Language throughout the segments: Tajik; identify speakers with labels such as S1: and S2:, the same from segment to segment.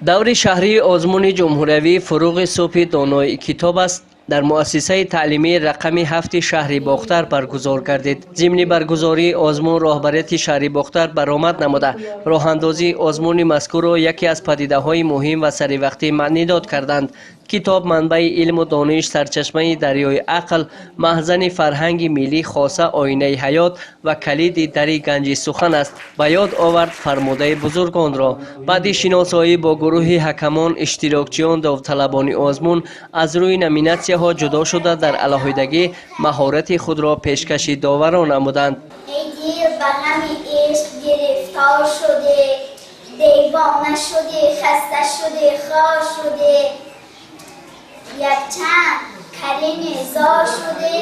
S1: Даври шаҳрии озмуни ҷумҳуриявии «Фурӯғи субҳи донои китоб аст» дар муассисаи таълимии рақами 7-и шаҳри Бохтар баргузор гардид. Зимни баргузории озмун роҳбарияти шаҳри Бохтар баромад намуда, роҳандозии озмуни мазкурро яке аз падидаҳои муҳим ва саривақтӣ маънидод карданд. Китоб манбаи илму дониш, сарчашмаи дарёи ақл, маҳзани фарҳанги миллӣ, хоса оинаи ҳаёт ва калиди дари ганҷи сухан аст, ба ёд овард фармудаи бузургонро. Баъди шиносоӣ бо гурӯҳи ҳакамон, иштирокчиён, довталабони озмун аз рӯи номинатсияҳо ҷудо шуда, дар алоҳидагӣ маҳорати худро пешкаши доварон намуданд.
S2: Эй дил, ба ғами ишқ гирифтор шудӣ, девона шудӣ, хаста шудӣ, хор шудӣ, якчанд қарини зор шудӣ,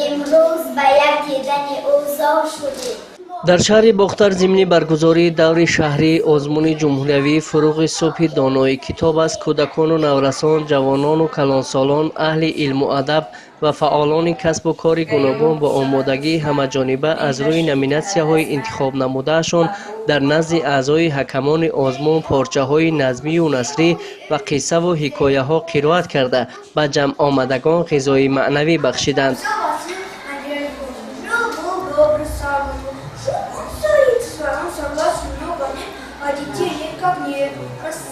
S2: имрӯз ба як дидани ӯ зор шудӣ.
S1: Дар шаҳри Бохтар зимни баргузории даври шаҳрии озмуни ҷумҳуриявии «Фурӯғи субҳи донои китоб аст» кӯдакону наврасон, ҷавонону калонсолон, аҳли илму адаб ва фаъолони касбу кори гуногун бо омодагии ҳамаҷониба аз рӯи номинатсияҳои интихобнамудаашон дар назди аъзои ҳакамони озмун порчаҳои назмию насрӣ ва қиссаву ҳикояҳо қироат карда, ба ҷамъомадагон ғизои маънавӣ бахшиданд.
S3: Жил-был добрый самый, жил он с царицей своей, он согласен много лет, а детей нет как нет.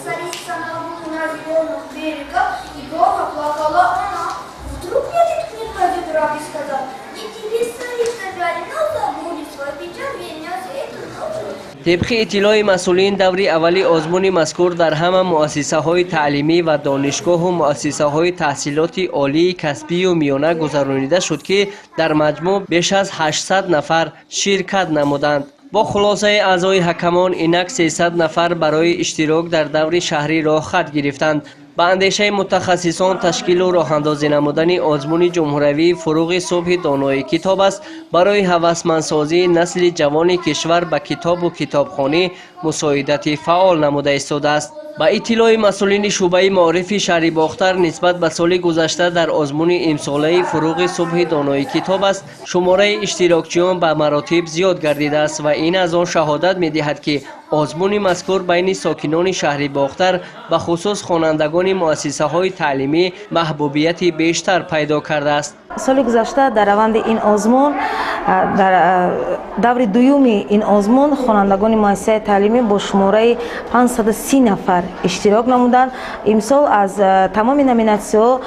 S3: Царица на лугу на зеленых берегах, и громко плакала она. Вдруг едет к ней пойдет раб и сказал: «Не тебе, царица, жаль, но забудет свою печаль, вернется эту ночью».
S1: Тибқи иттилои масъулин, даври аввали озмуни мазкур дар ҳама муассисаҳои таълимӣ ва донишгоҳу муассисаҳои таҳсилоти олии касбию миёна гузаронида шуд, ки дар маҷмӯъ беш аз 800 нафар ширкат намуданд. Бо хулосаи аъзои ҳакамон инак 300 нафар барои иштирок дар даври шаҳрӣ роҳхат гирифтанд. Ба андешаи мутахассисон, ташкилу роҳандозӣ намудани озмуни ҷумҳуриявии «Фурӯғи субҳи донои китоб аст» барои ҳавасмандсозии насли ҷавони кишвар ба китобу китобхонӣ мусоидати фаъол намуда истодааст. Ба иттилои масъулини шӯъбаи маорифи шаҳри Бохтар, нисбат ба соли гузашта дар озмуни имсолаи «Фурӯғи субҳи донои китоб аст» шумораи иштирокчиён ба маротиб зиёд гардидааст ва ин аз он шаҳодат медиҳад, ки озмуни мазкур байни сокинони шаҳри Бохтар, бахусус хонандагони муассисаҳои таълимӣ, маҳбубияти бештар пайдо кардааст.
S4: Соли гузашта дар раванди ин озмун, дар даври дуюми ин озмун, хонандагони муассисаи таълимӣ бо шумораи 530 нафар иштирок намуданд. Имсол аз тамоми номинатсияҳо,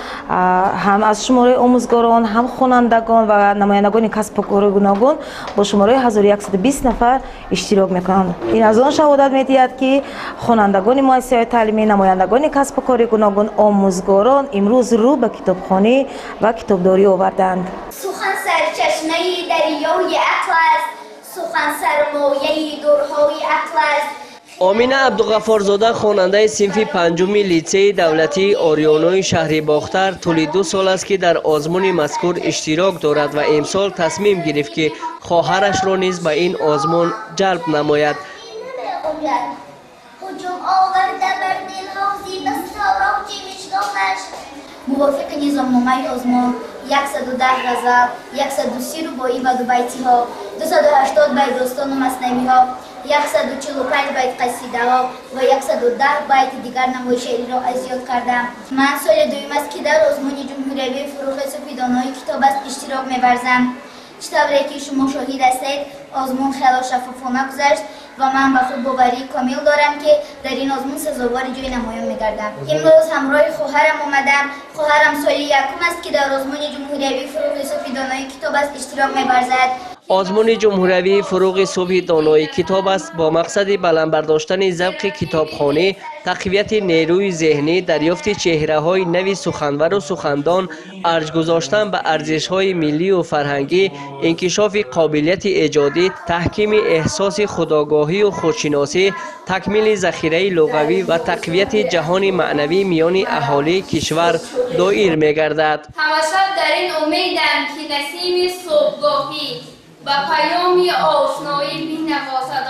S4: ҳам аз шумораи омӯзгорон, ҳам хонандагон ва намояндагони касбу кори гуногун бо шумораи 1120 нафар иштирок мекунанд. Ин аз он шаҳодат медиҳад, ки хонандагони муассисаҳои таълимӣ, намояндагони касбу кори гуногун, омӯзгорон имрӯз рӯ ба китобхонӣ ва китобдорӣ оварданд.
S2: Сухан сарчашмаи дарёи ақл аст, сухан сармояи дурҳои ақл аст.
S1: Омина Абдуғаффорзода, хонандаи синфи панҷуми литсеи давлатии Ориёнои шаҳри Бохтар, тӯли 2 сол аст, ки дар озмуни мазкур иштирок дорад ва имсол тасмим гирифт, ки хоҳарашро низ ба ин озмун ҷалб намояд.
S2: Ҳуҷум оварда бар дилҳо зи бас тороҷи мижгонаш. Мувофиқи низомномаи озмун 110 ғазал, 130 рубоӣ ва дубайтиҳо, 280 байт достону маснавиҳо, 145 байт қасидаҳо ва 110 байти дигар намои шеъриро аз ёд кардам. Ман соли дуюм аст, ки дар озмуни ҷумҳуриявии «Фурӯғи субҳи донои китоб аст» иштирок меварзам. Чӣ тавре ки шумо шоҳид ҳастед, озмун хело шаффофона гузашт ва ман ба худ боварии комил дорам, ки дар ин озмун сазовори ҷои намоён мегардам. Имрӯз ҳамроҳи хоҳарам омадам. Хоҳарам соли якум аст, ки дар озмуни ҷумҳуриявии «Фурӯғи субҳи донои китоб аст» иштирок меварзад.
S1: Озмуни ҷумҳуриявии «Фурӯғи субҳи донои китоб аст» бо мақсади баланд бардоштани завқи китобхонӣ, тақвияти нерӯи зеҳнӣ, дарёфти чеҳраҳои нави суханвару сухандон, арҷ гузоштан ба арзишҳои миллию фарҳангӣ, инкишофи қобилияти эҷодӣ, таҳкими эҳсоси худогоҳию худшиносӣ, такмили захираи луғавӣ ва тақвияти ҷаҳони маънавӣ миёни аҳолии кишвар доир мегардад.
S5: Ҳамашаб дар ин умедам, ки насими субҳгоҳӣ ба паёми ошноӣ бинавозад.